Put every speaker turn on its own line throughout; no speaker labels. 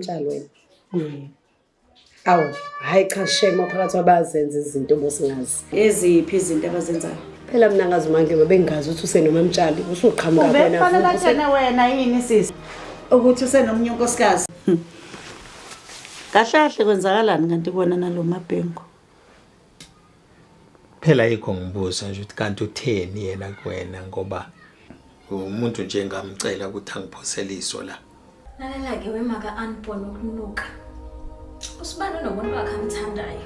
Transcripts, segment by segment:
unomamtshali wena? Awu, hhayi cha shame phakathi abazenza izinto bosingazi.
Eziphi izinto abazenzayo?
Phela mina ngazi uMangema bengingazi ukuthi usenomamtshali, usuqhamuka kona
Ubefanele
futhi.
atshene wena yini sisi? Ukuthi usenomunye unkosikazi. Kahle kahle kwenzakalani kanti kuwena nalo Mabhengu?
Phela yikho ngibuza nje ukuthi kanti utheni yena kuwena ngoba umuntu nje ngamcela ukuthi angiphosele iso la.
Lalela-ke wemaka Anbon ukunuka. Usibani unomuntu wakhe amthandayo.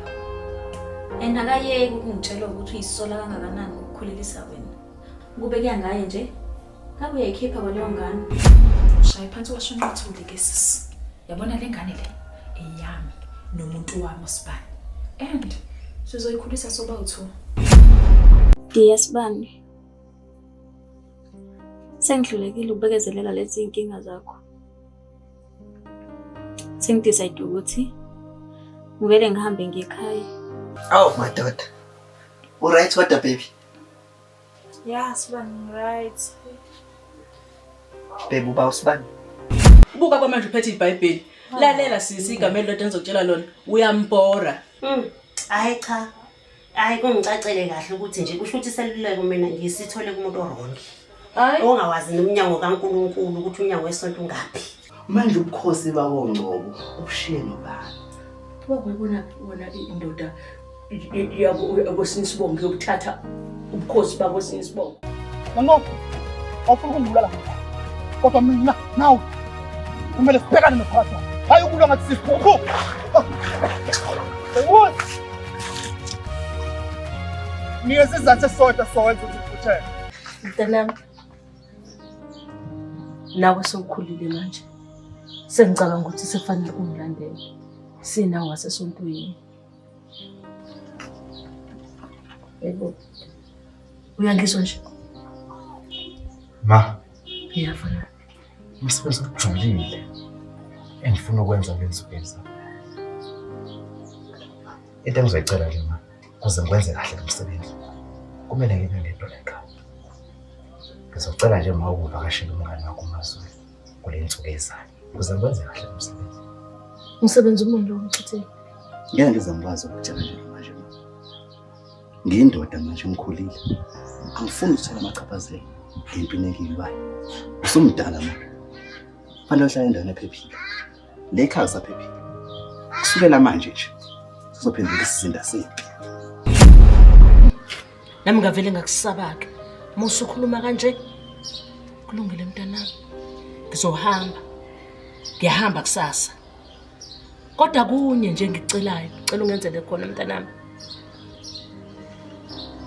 And akayeki ukungitshela ukuthi uyisola kangakanani ngokukhulelisa wena. Kube kuya ngaye nje, ngabe uyayikhipha kwaleyo ngane.
Shaye phansi washona uthuli ke sisi. Yabona le ngane le eyami nomuntu wami uSibani. And sizoyikhulisa soba u-two.
Dear Sibani, sengihlulekile ukubekezelela lezi zinkinga zakho. Sengidecide ukuthi ngivele ngihambe ngiye ekhaya.
Awu madoda. Uright kodwa baby?
Yeah, Sibani right.
Baby uba usibani?
Buka kwamanje uphethe iBhayibheli. Lalela sisi igama elilodwa engizokutshela lona. Uyambora.
Hayi cha. Hayi kungicacele kahle ukuthi nje kusho ukuthi iseluleko mina ngisithole kumuntu o-wrong.
Hayi.
Ongawazi nomnyango kaNkulunkulu ukuthi umnyango wesonto ungaphi.
Manje ubukhosi bakoNgcobo ubushiye nobani?
Wakuyibona wona indoda yakwesinye isibongo yokuthatha ubukhosi bakwesinye isibongo.
Manqoba, awufuni ukungibulala mina. Kodwa mina nawe kumele sibhekane nophakathi. Hayi ukulwa ngathi sisiphuphu. Ukuthi nikeza isizathu esisodwa sowenza ukuthi uphuthele.
Mntanami, nawe sewukhulile manje. Sengicabanga ukuthi sekufanele ungilandele. Sinawo wasesontweni. Yebo. Uyangizwa nje?
Ma,
Ngiyafana.
umsebenzi ojulile engifuna ukwenza kule nsuku ezayo. Into engizoyicela nje ma, ukuze ngikwenze kahle lo msebenzi, kumele ngibe ngedwa la ekhaya. Ngizocela nje ma ukuvakashela umngane wakho uMazulu kule nsuku ezayo, ukuze ngikwenze kahle lo msebenzi.
Umsebenzi umuntu lo mchitheni.
Ngeke ngize ngikwazi ukutshela nje manje ma. Ngiyindoda manje ngikhulile. Angifuni ukuthola amachaphazelo empini engiyilwayo. Usumdala ma. Kufanele uhlale endaweni ephephile. Le ekhaya usaphephile. Kusukela manje nje sizophenduka isizinda sempi.
Nami ngavele ngakusaba-ke. Uma usukhuluma kanje, kulungile mntanami. Ngizohamba. Ngiyahamba kusasa. Kodwa kunye nje engikucelayo, ngicela ungenzele khona mntanami.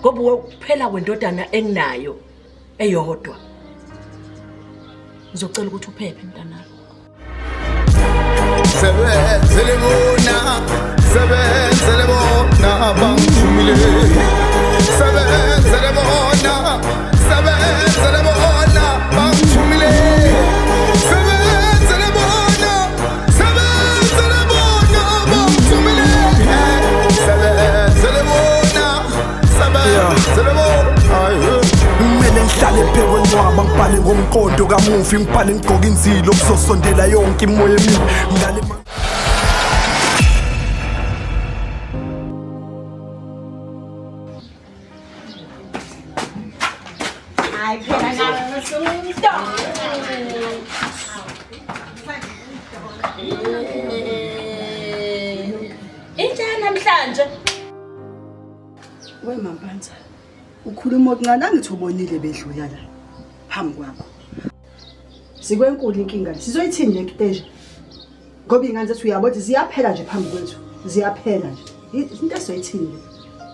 Ngoba kuphela kwendodana enginayo eyodwa. Ngizocela ukuthi uphephe mntanami.
Sebenzele bona, sebenzele bona bangithumile. Sebenzele bona, sebenzele bona bangithumile. Sebenzele bona, sebenzele bona bangithumile. Sebenzele bona, sebenzele bona. Ayi.
Kumele ngihlale phekwe ncwaba ngibhale ngomqondo kamufi ngibhale ngigqoke inzilo kuzosondela yonke imoya emibi ngilale
Hayi phela nawe usumntwana.
Injani namhlanje?
We Mampanza, ukhuluma okuncane angithi ubonile bedlula la phambi kwakho. Sikwenkulu inkinga le. Sizoyithini le nto Ngoba iy'ngane zethu uyabona ukuthi ziyaphela nje phambi kwethu. Ziyaphela nje. Into esizoyithini le?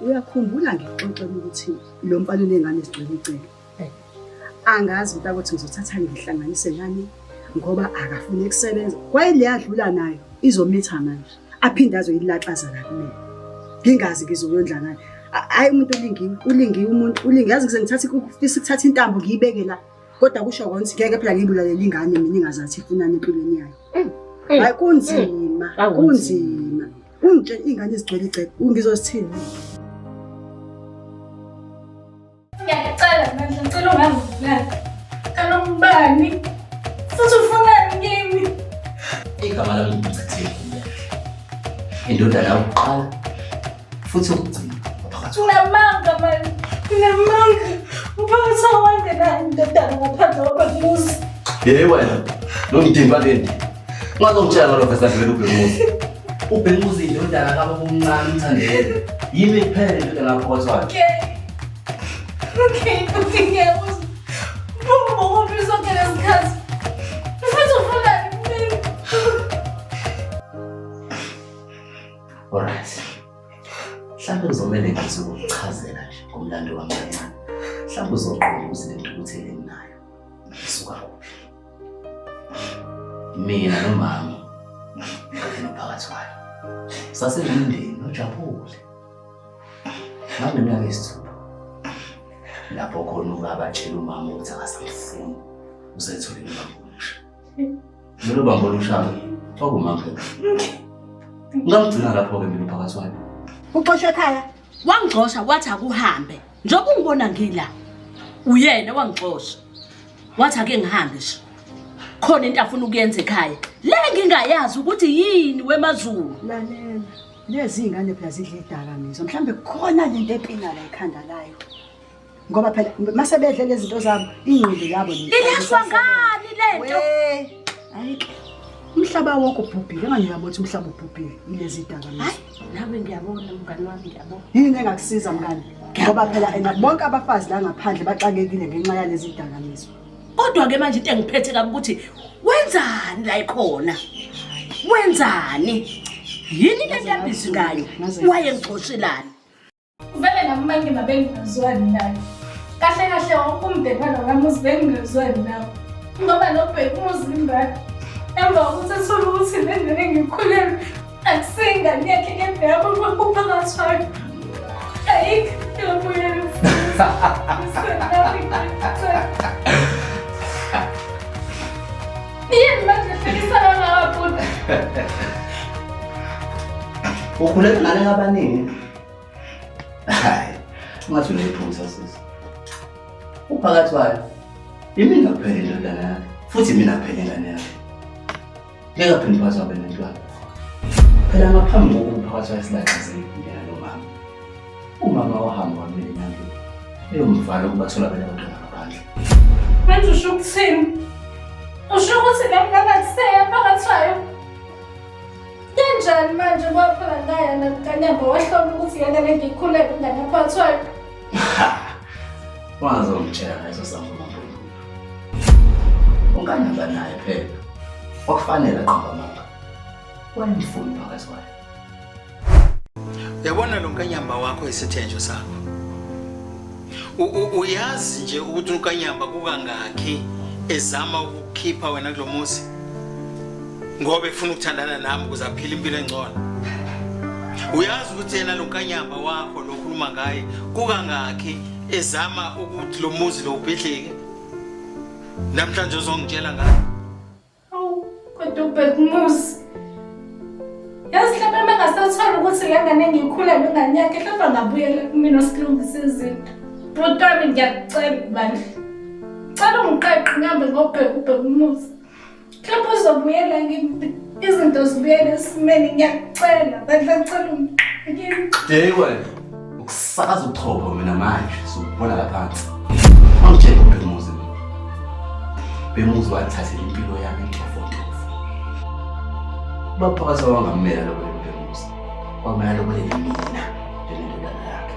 Uyakhumbula ngikuxoxela ukuthi lo mfana uney'ngane ezigcwele icele. Angazi mntakwethu ngizothatha ngihlanganise nani ngoba akafuni ukusebenza. Kwayile yadlula nayo izomitha manje. Aphinde azoyilaxaza la kumina. Ngingazi ngizoyondla ngani. Hhayi umuntu ulingiwe, ulingiwe umuntu, ulingiwe. Yazi ngize ngithathe ufisa ukuthatha intambo ngiyibeke la. Kodwa kusho kona ukuthi ngeke phela ngiyibulalele ingane mina ingazathi ifunani empilweni yayo. Hayi kunzima, kunzima. Ungitshela iy'ngane ezigcwele igceke, ngizozithini?
Ngiyacela manje ngicela ungangibulali. Cela ungibani? Futhi ufunani kimi?
Igama lami nguMchitheki. Indodana yokuqala futhi yokugcina.
Unamanga mani. Unamanga. Uphakathi wangenayo indodana ngaphandle kwabhekumuzi.
Yey wena, nongidimba leni. Ungazongitshela ngalokho esadlulele uBhekumuzi. UBhekumuzi indodana kababa omncane umthandele. Yimi kuphela indodana kaphakathi wakhe.
Okay. Okay, okay, ngiyakuzwa. Ubukuphi sonke lesikhathi? Futhi ufunani kumina?
Alright. Mhlawumbe kuzomele ngizokuchazela nje ngomlando wami kancane. Mhlawumbe uzoqonda ukuthi le ntukuthelo enginayo isuka kuphi. Mina nomama kanye nophakathi wayo sasingumndeni ojabule. Ngangineminyaka eyisithupha lapho khona ubaba atshela umama ukuthi akasamfuni usetholile ubaba omusha. Lolo bambo olusha-ke kwakuwumamphela. Ngamgcina lapho-ke mina uphakathi wayo.
Uxoshwe ekhaya?
Wangixosha wathi akuhambe. Njengoba ungibona ngila. Uyena wangixosha. Wathi ake ngihambe nje. Khona into afuna ukuyenza ekhaya. Le ngingayazi ukuthi yini wemaZulu.
Lalela. Lezi iy'ngane phela zidla iy'dakamizwa. Mhlawumbe khona lento epina la ekhanda layo. Ngoba phela mase bedle lezi zinto zabo, ingqondo yabo le.
Ilahlwa ngani lento?
Hayi-ke. Umhlaba wonke ubhubhile, engani uyabona ukuthi umhlaba ubhubhile yilezi dakamizwa.
Nawe ngiyabona mngani wami ngiyabona.
Yini engakusiza mngani? Ngoba phela ena bonke abafazi la ngaphandle baxakekile ngenxa yalezi dakamizwa.
Kodwa ke manje into engiphethe kabi ukuthi wenzani la ikhona? Wenzani? Yini lento abhizi ngayo? Wayengixoshelani?
Vele nami manje bengingazwani naye. Kahle kahle wonke umndeni walo kamuzi bengingazwani nawo. Ngoba nobheka umuzi imbala. Emva kokuthi ethole ukuthi le ngane ngikhulelwe akusiyingane yakhe kepha yabo uphakathi wayo. Ayikho iyobuyela futhi. Yini manje hlekisa kangaka bhuti?
Ukhulelwe ngane abaningi. Hayi, ungathi unephutha sisi. Uphakathi wayo. Imina kuphela indodana yakhe. Futhi imina kuphela ingane yakhe. Ngeke aphinde phakathi wabe nentwana. Phela ngaphambi kokuba phakathi wayo silaxazile yena nomama. Umama wahamba wamele enyangeni. Eyomvala ukuba atholakale abantwana ngaphandle.
Manje usho ukuthini? Usho ukuthi le ngane akuseya phakathi wayo? Kanjani manje ngoba phela ngaya nakuKanyamba wahlola ukuthi yena le ngikhulelwe ingane yaphakathi wayo.
Wangazongitshela ngaleso sambulo mkhulu. Unkanyamba naye phela. Kwakufanele aqamba amanga. Wayemfuni phakathi kwayo.
Uyabona lo nkanyamba wakho isithenjwa sakho. Uyazi nje ukuthi unkanyamba kukangakhi ezama ukukhipha wena kulomuzi ngoba efuna ukuthandana nami ukuze aphile impilo engcono. Uyazi ukuthi yena lo nkanyamba wakho lo khuluma ngaye kukangakhi ezama ukuthi lo muzi lo ubhidlike. Namhlanje uzongitshela ngayo.
Hawu, kodwa uBhekumuzi. Yazi mhlawumbe uma engasathola ukuthi le ngane ngiyikhulelwe ingane yakhe mhlawumbe angabuyela kumina silungise izinto. Bhuti wami ngiyakucela bandla. Cela ungiqeqe ngihambe ngobheka uBhekumuzi. Mhlawumbe uzobuyela kimi izinto zibuyele esimeni ngiyakucela bandla ngicela ungiqeqe kimi.
Hey wena, ukusakaza ubuchopho mina manje sukubona la phansi. Angitshele uBhekumuzi mina. Bhekumuzi wathathela impilo yami entofontofo. Baphakathi wangamela lokho Bhekumuzi. Kwamela lobolele mina njengendodana yakhe.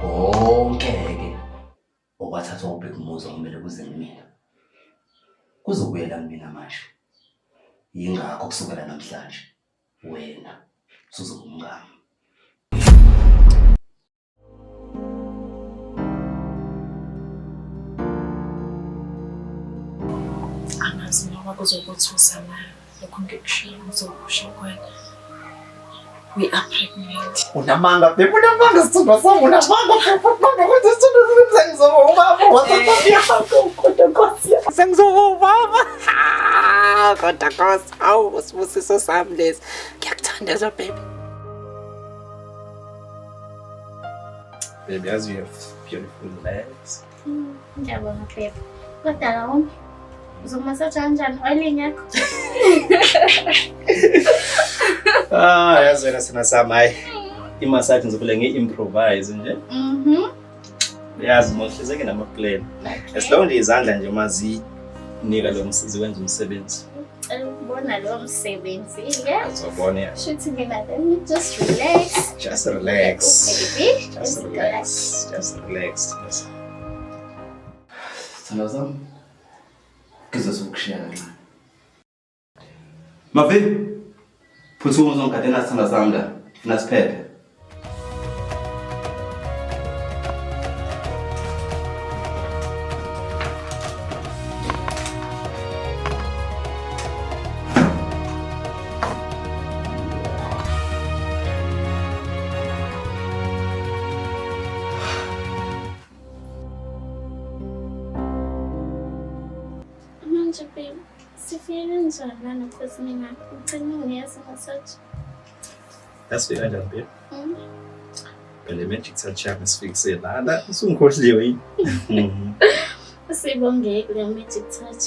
Konke-ke okwathathwa uBhekumuzi okumele kuze kumina. Kuzobuyela kumina manje. Yingakho kusukela namhlanje wena usuzoba umngami.
Angazi noma kuzokuthusa na lokhu ngikushoyo ngizokusho kuwena. We are pregnant.
Unamanga babe, unamanga sithandwa sami, unamanga babe, unamanga ukuthi sithandwa sami sengizoba ubaba waseSouth Kodwa Nkosi yami.
Sengizoba ubaba. Ha, Kodwa Nkosi, awu sibusiso sami lesi. Ngiyakuthanda so baby.
Baby, as you have beautiful legs.
Ngiyabonga babe. Kodwa la wonke Uzomasaja kanjani? Oil ingekho.
Ah, yazi wena sina sami hayi. Imassage ngizovele ngi-improvise nje. Uyazi uma uhlezeke nama-plan. As long nje izandla nje uma zinika lo msizi wenza umsebenzi.
Ngicela ukubona lowo msebenzi ke.
Uzobona ya.
Shuthi mina let me just relax.
Just relax.
Baby.
Just relax. Just relax. Yes.
Sithandwa sami, ngizozokushiya kancane. Mavi, phuthuma uzongigadela sithandwa sami la. Funa siphephe.
Manje babe, sifike kanjani lana cause mina ngicela ungiyenze massage.
Yasifika kanjani babe? Phela i-magic touch yami isifikise lana. Usungikhohliwe yini?
Sibonge kule magic touch.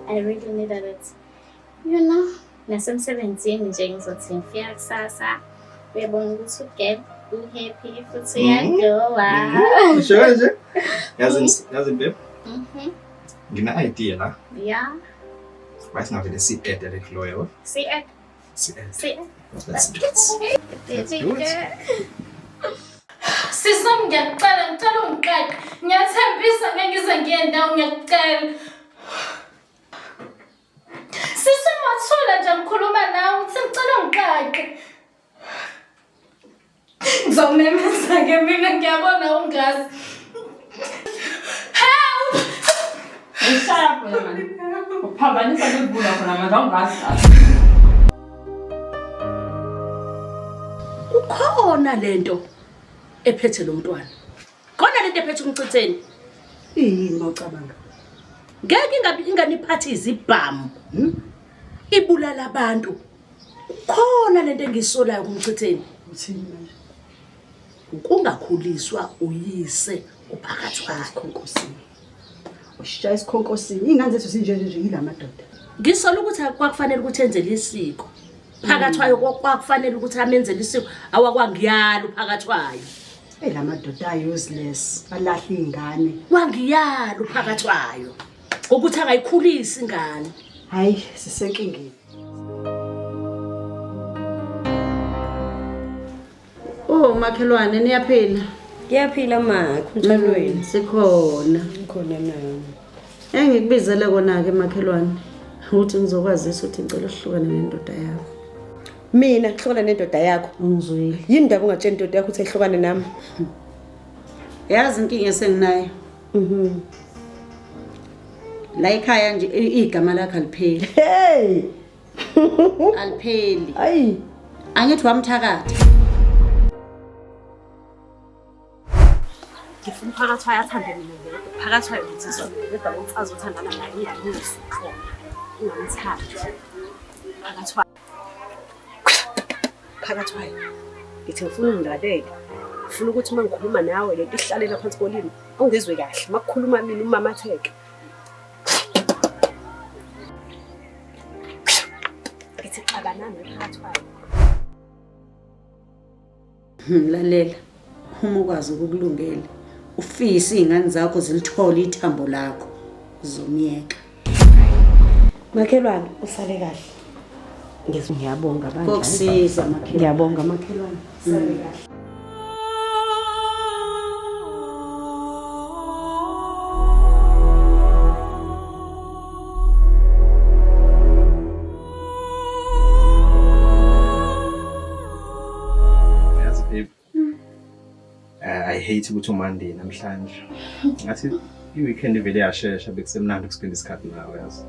I really needed it. Nasemsebenzini nje ngizothi ngifika kusasa. Uyabona ukuthi ugirl uhappy futhi uyaglowa.
Usho kanje? Yazi yazi babe, ngina idea la.
Yeah.
Why singavele si-add le glow yabo?
See it.
Si-add.
See it.
Let's do it. Let's do it.
Sisam ngiyakucela, ngicela ungiqaqe. Ngiyathembisa ngeke ngize ngiye ndawo ngiyakucela. Sisam wathula nje ngikhuluma nawe uthi ngicela ungiqaqe. Ngizomemeza-ke mina ngiyabona ungazi. Help!
Ngishaya khona manje. Uphambanisa ukuvula khona manje awungazi.
Kukhona lento ephethe lo mntwana. Khona lento ephethe umchitheni.
Iyini mawucabanga?
Ngeke ingabi inganiphathi izibhamu. Ibulala abantu. Kukhona lento engisolayo kumchitheni.
Uthini manje?
Ukungakhuliswa uyise uphakathi kwakhe.
Isikhonkosini. Ushaya isikhonkosini. Iy'ngane zethu zinje nje nje yila madoda.
Ngisola ukuthi kwakufanele ukuthi enzele isiko. Phakathwayo kwakufanele ukuthi amenzele isiko awakwangiyalo phakathwayo.
Eyi la madoda a-useless. Alahla iy'ngane.
Wangiyalo phakathwayo. Ukuthi angayikhulisi ingane.
Hhayi, sisenkingeni.
Oh makhelwane niyaphila?
Ngiyaphila ma, kunjani wena?
Sikhona.
Ngikhona nami.
Engikubizele kona ke makhelwane ukuthi ngizokwazisa ukuthi ngicela uhlukane nendoda yakho.
Mina ngihlukana nendoda yakho.
Ungizwile.
Yini ndaba ungatshela indoda yakho ukuthi ayihlukane nami?
Yazi inkinga esenginayo. La ekhaya nje igama lakho alipheli.
Hey!
Alipheli.
Ayi.
Angithi wamthakatha.
Ngifuna uphakathwayo athande mina ngedwa. Phakathwayo ngitsizwa mina ngedwa lo mfazi othandana naye uyangizwa khona. Ungamthandi. Phakathwayo.
Phakathwayo. Ngithi ngifuna ungilalele. Ngifuna ukuthi uma ngikhuluma nawe lento ihlalela phansi kolimi. Ungizwe kahle. Makukhuluma mina umamatheke. Ngithi xabanani phakathwayo.
Lalela. Uma ukwazi ukukulungela, ufise iy'ngane zakho zilithole ithambo lakho. Uzomyeka.
Makhelwane, usale kahle. Ngizwe ngiyabonga bandla.
Kokusiza makhelwane.
Ngiyabonga makhelwane. Usale kahle.
Yazi babe. I hate ukuthi uMonday namhlanje. Ngathi i-weekend ivele yashesha bekusemnandi ukuspend isikhathi nawe yazi.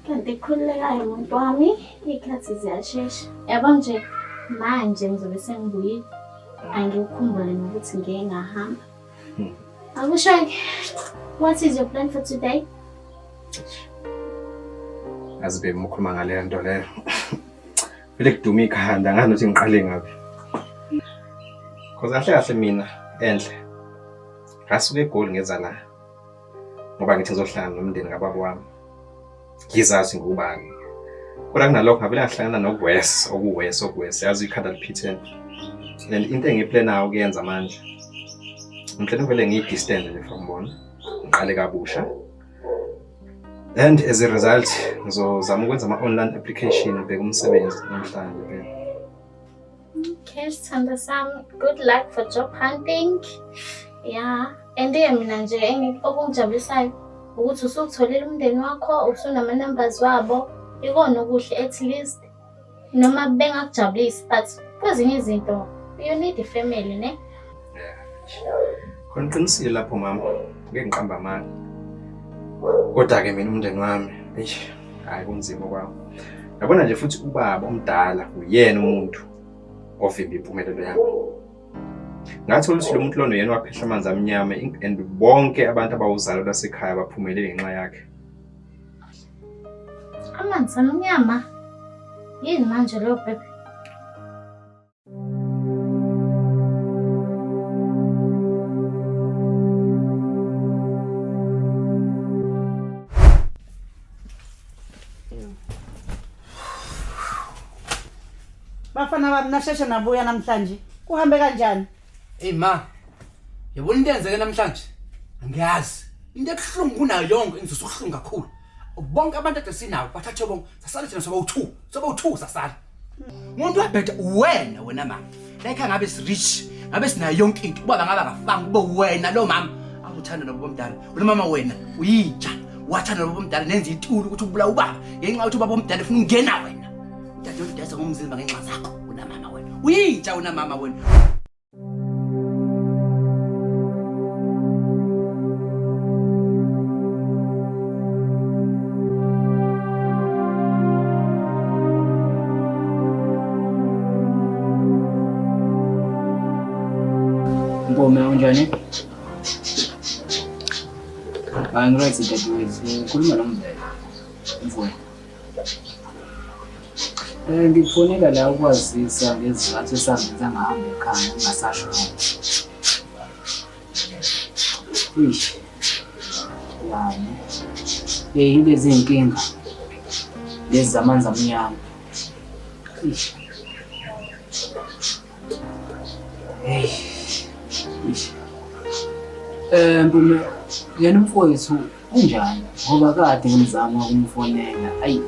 Kanti khululekayo muntu wami, iy'khathi ziyashesha. Yabo nje manje ngizobe sengibuyile. Angikukhumbule nokuthi ngike ngahamba. Akusho-ke, what is your plan for today?
Yazi babe uma ukhuluma ngaleyo nto leyo. Vele kuduma ikhanda angazi nokuthi ngiqale ngaphi. Cause kahle kahle mina enhle. Ngasuka eGoli ngeza la. Ngoba ngithi ngizohlala nomndeni kababa wami.
Ngizazi ngubani. Kodwa kunalokho ngavele ngahlangana nokuwes, okuwes, okuwes. Yazi ikhanda liphithene. And into engiyiplanayo ukuyenza manje. Ngiplana ukuvele ngiyi-distance nje from bona. Ngiqale kabusha. And as a result, ngizozama ukwenza ama-online application ngibheke umsebenzi namhlanje phela.
Okay, sithanda sami. Good luck for job hunting. Yeah. And ke mina nje okungijabulisayo ukuthi usutholile umndeni wakho, usunama numbers wabo. Ikona okuhle at least noma bengakujabulisi but kwezinye izinto you need a family ne?
Khona uqinisile lapho mama, ngeke ngiqamba amanga. Kodwa-ke mina umndeni wami, eish, hhayi kunzima kwami. Yabona nje futhi ubaba omdala uyena umuntu ovimba impumelelo yami. Ngathola ukuthi lo muntu lona uyena waphehla amanzi amnyama and bonke abantu abawuzalo lwasekhaya baphumelele ngenxa yakhe.
Amanzi amnyama? Yini manje leyo baby?
Bafana bami nasheshe nabuya namhlanje. Kuhambe kanjani?
Hey ma. Yabona into eyenzeke namhlanje? Angiyazi. Into ebuhlungu kunayo yonke ingizwisa ubuhlungu kakhulu. Bonke abantu ade sinawo bathathe bonke. Sasala thina soba u2. Soba u2 sasala. Umuntu wabheda uwena wena mama. Like ngabe si rich, ngabe sinayo yonke into. Ubaba ngabe akafanga kube wena lo mama. Awuthanda nobaba omdala. Lo mama wena uyinja. Wathanda nobaba omdala nenza itulo ukuthi ubulawa ubaba. Ngenxa yokuthi ubaba omdala ufuna ukungena wena. Udade udayisa ngomzimba ngenxa zakho. Wena mama wena. Uyinja wena mama wena.
Mpume unjani? Hayi ngiright dadewethu, ngikhuluma nomvelo. Mfowethu. Ngikufonela la ukwazisa ngezizathu esangenza ngahamba ekhaya ngingasasho. Eish. Yani. Eh yilezi iy'nkinga lezi zamanzi amnyama. Eish. Hey. Eish. Mpume, yena umfowethu unjani? Ngoba kade ngimzama ukumfonela. Ayi.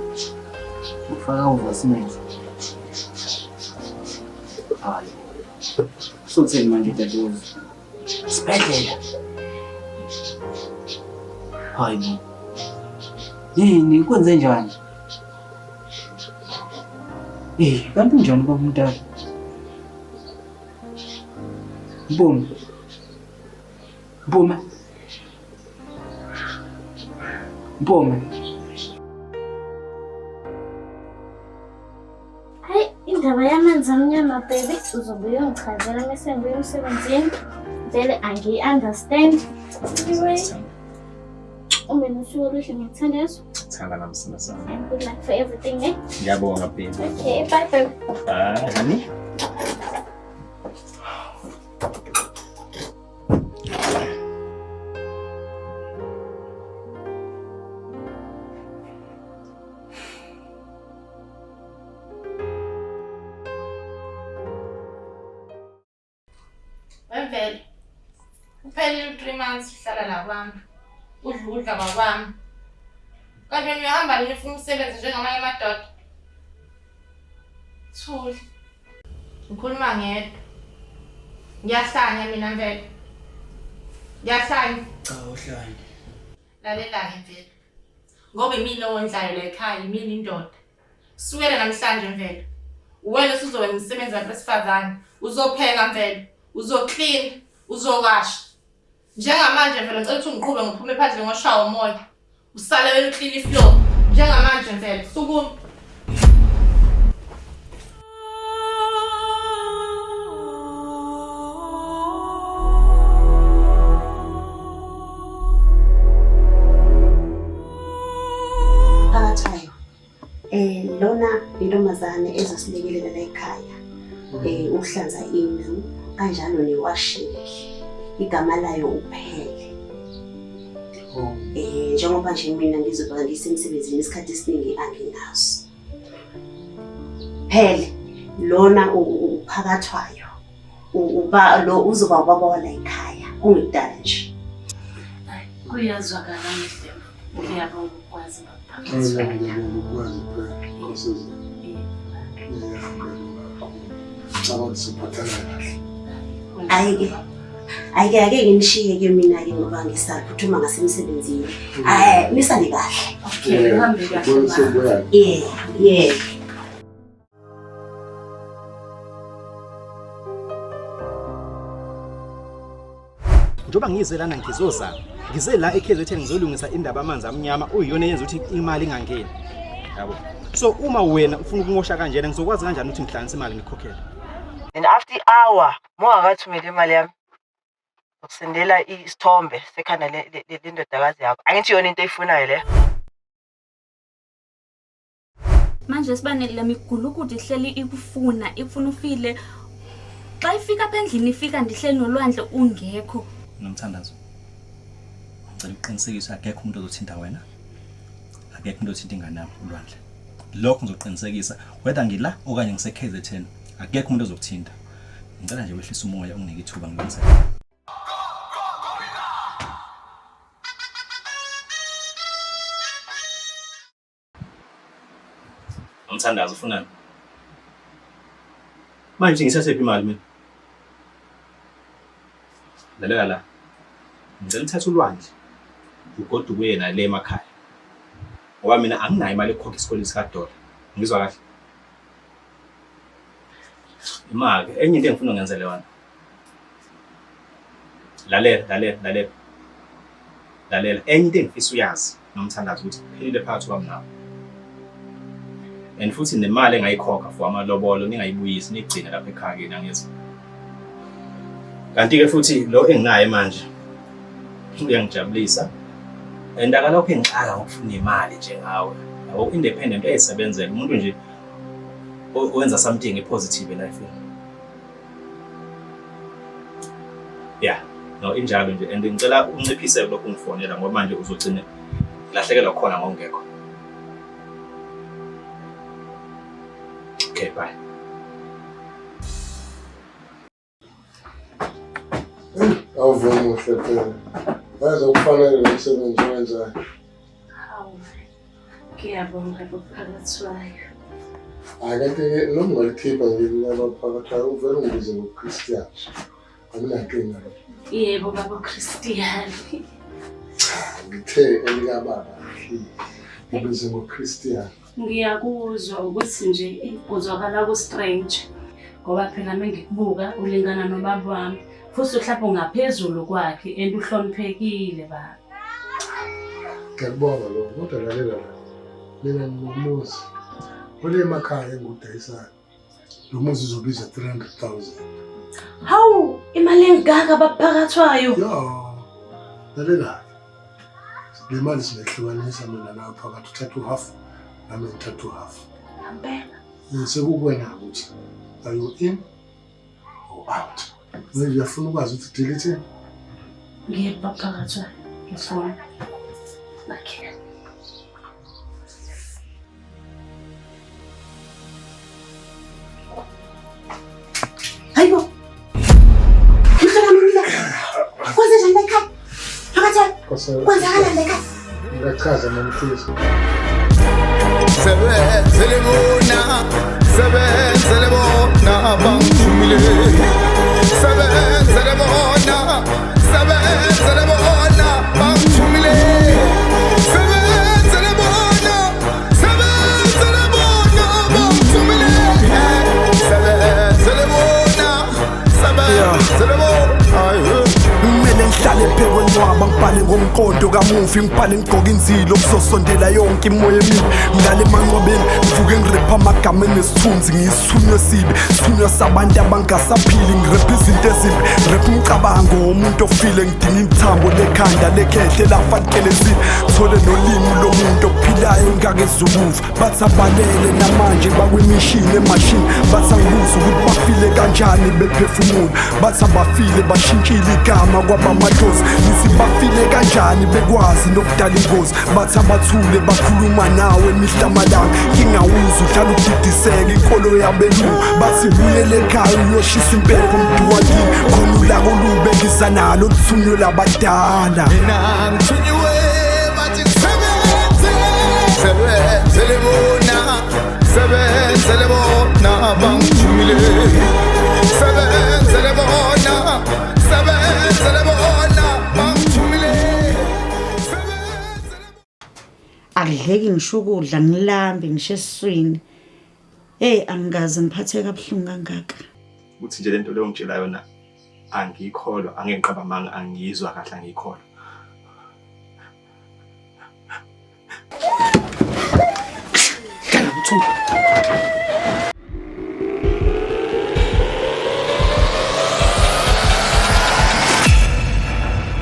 Ufaka uvoicemail. Hayi. Usuthini manje dadewethu? Sibhedlela. Hayi bo. Yini kwenze njani? Eh, kanti unjani baba umntana? Mpume. Mpume. Mpume.
Hayi, indaba yamanzi amnyama baby uzobuye ungichazela uma sengibuya emsebenzini. Vele angiyi-understand. Anyway, ube nosuku oluhle ngiyakuthandazwa.
Thanda nami sina sami.
And good luck for everything, eh?
Ngiyabonga baby.
Okay, bye baby.
Bye honey.
Wemvelo, kuphelile u-three months uhlala la kwami, udla ukudla kwakwami. Kanti wena uyahamba nini ufuna umsebenzi njengamanye amadoda? Thuli. Ngikhuluma ngedwa. Ngiyahlanya mina Mvelo. Ngiyahlanya.
Cha uhlanya.
Lalela-ke Mvelo. Ngoba imina owondlayo la ekhaya, imina indoda. Sukela namhlanje Mvelo. Uwena osuzowenza umsebenzi wabantu besifazane. Uzopheka Mvelo, uzoklina, uzowasha. Njengamanje Mvelo ngicela ukuthi ungiqhube ngiphume phandle ngoshawa umoya. Usale wena uklina ifloor. Njengamanje Mvelo, sukuma.
Phakathayo. Lona intombazane ezosilekelela la ekhaya. Ukuhlanza indlu kanjalo newashing. Igama layo uphele. Njengoba nje mina ngizoba ngisemsebenzini isikhathi esiningi anginaso. Phela lona uphakathwayo uba lo uzoba ubaba wala ekhaya kungekudala nje.
Kuyazwakala nje. Ngiyabonga ukwazi baphakathi.
Ngiyabonga ukwazi phela Nkosazana. Ngicabanga siphathana kahle.
Ayike ake nginishiye ke mina ke ngoba ngisaphuthuma ngasemsebenzini. Hayi, nisale kahle.
Okay, uhambe kahle.
Yeah.
Njengoba ngize lana ngizozama. Ngize la eKZN ngizolungisa indaba amanzi amnyama uyiyona eyenza ukuthi imali ingangeni. Yabo. So uma wena ufuna ukumosha kanjena ngizokwazi kanjani ukuthi ngihlanganise imali ngikhokhele?
Then after hour mongakathumeli imali yami ukusendela isithombe sekhanda lendodakazi yakho. Angithi yona into eyifunayo le.
Manje sibanele lemigulukudu ihleli ikufuna, ikufuna ufile. Xa ifika apha endlini ifika ndihleli nolwandle ungekho.
Nomthandazo. Ngicela uqinisekise akekho umuntu ozothinta wena. Akekho umuntu othinta ingane yami ulwandle. Lokho ngizoqinisekisa whether ngila okanye ngise KZN akekho umuntu ozokuthinta. Ngicela nje wehlise umoya unginike ithuba ngilungise. Nomthandazo ufunani? Manje ngisasephi imali mina? Lalela la. Ngicela uthathe ulwandle ugoduke uye naye le emakhaya. Ngoba mina anginayo imali yokukhokha isikweletu sikaDola. Ngizwa kahle? Imali enye into engifuna ungenzele yona. Lalela, lalela, lalela. Lalela, enye into engifisa uyazi nomthandazo ukuthi kuphelile phakathi kwami nawe. And futhi nemali engayikhokha for amalobolo ningayibuyisi nigcine lapha ekhaya kini angizwa. Kanti ke futhi lo enginaye manje uyangijabulisa. And akalokho engixaka ngokufuna imali njengawe. Yabo independent uyayisebenzela umuntu nje owenza something positive e-life-ini. Yeah, no injalo nje and ngicela unciphise lokhu ungifonela ngoba manje uzogcina lahlekelwa khona ngokungekho. Okay, bye.
Awuvumi muhle phela. Yazi ukufanele lo msebenzi owenzayo.
Hawu. Ngiyabonga bophakathwayo.
Hhayi kanti-ke noma ungalikhipha nje laba phakathi uvele ungibize ngoChristian. Anginankinga lokho.
Yebo baba Christian.
Ngithe elikababa ngibize ngoChristian.
Ngiyakuzwa ukuthi nje uzwakala ku-strange ngoba phela mengikubuka ulingana nobaba wami futhi mhlawumbe ungaphezulu kwakhe and uhloniphekile baba.
Ngiyakubonga lokho kodwa lalela la. Mina nginomuzi. Kule emakhaya engudayisayo. Lo muzi uzobiza 300,000.
Hawu, imali engaka baphakathwayo.
Ya. Lalela. Le mali singehlukanisa mina nawe phakathi uthatha uhalf nami ngithatha uhalf.
Ngempela.
Sekukuwena ukuthi are you in or out? Manje uyafuna ukwazi ukuthi deal ithini?
Ngiyebo baphakathwayo. Ngifuna. Okay.
Hayibo. Mhlola mina. Kwenze njani la ekhaya? Phakathi. Kwenzakalani la ekhaya?
Ngiyachaza mamkhize.
Sebenzele bona, sebenzele bona bangithumile. Sebenzele bona, sebenzele bona bangithumile. Sebenzele bona, sebenzele bona bangithumile. Sebenzele bona, sebenzele bona.
Kumele ngihlale phekwe ncwaba ngibhale ngomqondo kamufi ngibhale ngigqoke inzilo kuzosondela yonke imoya emibi ngilale emanqwabeni ngivuke ngirepha amagama enesithunzi ngiyisithunywa esibi sithunywa sabantu abangasaphili ngirepha izinto ezimbi ngirepha umcabango womuntu ofile ngidinga ithambo lekhanda lekhehle lafa likelezile thole nolimi lomuntu ophilayo. Abaphilayo engakezukufa bathi abalele namanje bakwimishini emashini. Bathi angibuza ukuthi bafile kanjani bephefumula. Bathi abafile bashintshile igama kwabamadlozi. Ngithi bafile kanjani bekwazi nokudala ingozi. Bathi abathule bakhuluma nawe mihla amalanga. Ngingawuzi uhlala udidiseka inkolo yabelungu. Bathi buyele ekhaya uyoshisa impepho mduwakini. Khona ulaka olube ngiza nalo luthunywe labadala.
Mina ngithunyiwe bathi ngisebenze, sebenzele bona, sebenzele bona bangithumile. Sebenzele bona, sebenzele bona bangithumile.
Akudleki ngisho ukudla ngilambe ngisho esiswini. Hey angikaze ngiphatheke kabuhlungu kangaka.
Uthi nje lento leyo ngitshela yona angiyikholwa, angeke ngiqamba amanga, angiyizwa kahle angiyikholwa.
Hlala uthule.